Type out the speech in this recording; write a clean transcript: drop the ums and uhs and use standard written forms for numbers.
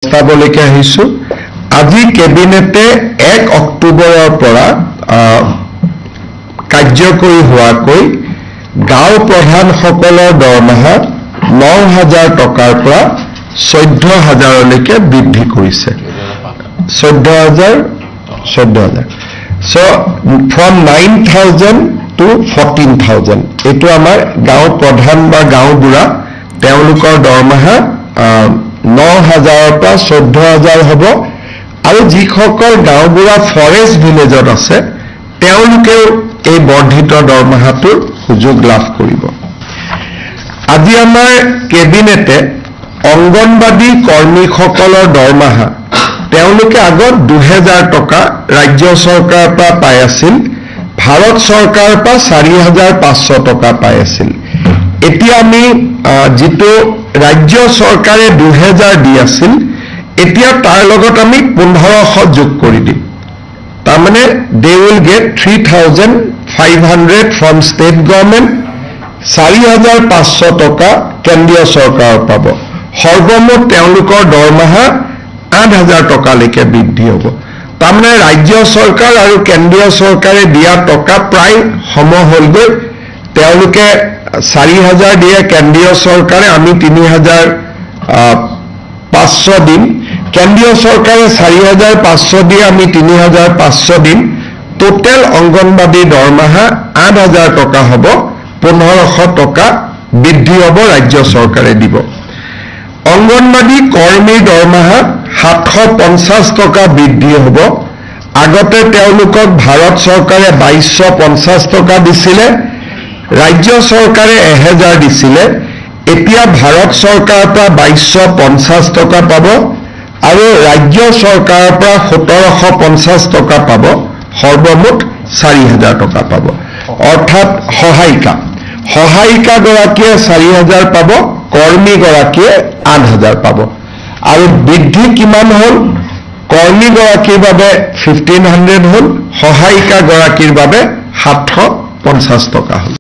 প্ৰস্তাৱলৈকে আহিছো। আজি কেবিনেটে 1 অক্টোবৰৰ পৰা কাৰ্যকৰী হোৱাকৈ গাঁও প্ৰধানসকলৰ দৰমহা 9000 টকাৰ পৰা 14,000লৈকে বৃদ্ধি কৰিছে। 14,000, 14,000, so from 9000 to 14,000। এইটো আমাৰ গাঁও প্ৰধান বা গাঁওবুঢ়া, তেওঁলোকৰ দৰমহা 9000ৰ পৰা 14,000 হ'ব। আৰু যিসকল গাঁওবুঢ়া ফৰেষ্ট ভিলেজত আছে, তেওঁলোকেও এই বৰ্ধিত দৰমহাটোৰ সুযোগ লাভ কৰিব। আজি আমাৰ কেবিনেটে অংগনবাদী কৰ্মীসকলৰ দৰমহা, তেওঁলোকে আগত 2000 টকা ৰাজ্য চৰকাৰৰ পৰা পাই আছিল, ভাৰত চৰকাৰৰ পৰা 4500 টকা পাই আছিল। এতিয়া আমি যিটো ৰাজ্য চৰকাৰে 2000 দি আছিল, এতিয়া তাৰ লগত আমি 1500 যোগ কৰি দিম। তাৰমানে they will get 3500 from state government, 4500 টকা কেন্দ্ৰীয় চৰকাৰৰ পাব। সৰ্বমুঠ তেওঁলোকৰ দৰমহা 8000 টকালৈকে বৃদ্ধি হ'ব। তাৰমানে ৰাজ্য চৰকাৰ আৰু কেন্দ্ৰীয় চৰকাৰে দিয়া টকা প্ৰায় সম হ'লগৈ। তেওঁলোকে 4000 দিয়ে কেন্দ্ৰীয় চৰকাৰে, আমি 3500 দিম। কেন্দ্ৰীয় চৰকাৰে 4500 দিয়ে, আমি 3500 দিম। টোটেল অংগনবাদীৰ দৰমহা 8000 টকা হ'ব। 1500 টকা বৃদ্ধি হ'ব, ৰাজ্য চৰকাৰে দিব। অংগনবাদী কৰ্মীৰ দৰমহা 750 টকা বৃদ্ধি হ'ব। আগতে তেওঁলোকক ভাৰত চৰকাৰে 2250 টকা দিছিলে, ৰাজ্য চৰকাৰে 1000 দিছিলে। এতিয়া ভাৰত চৰকাৰৰ পৰা 2250 টকা পাব আৰু ৰাজ্য চৰকাৰৰ পৰা 1750 টকা পাব। সৰ্বমুঠ 4000 টকা পাব। অৰ্থাৎ সহায়িকাগৰাকীয়ে 4000 পাব, কৰ্মীগৰাকীয়ে 8000 পাব। আৰু বৃদ্ধি কিমান হ'ল? কৰ্মীগৰাকীৰ বাবে 1500 হ'ল, সহায়িকাগৰাকীৰ বাবে 750 টকা হ'ল।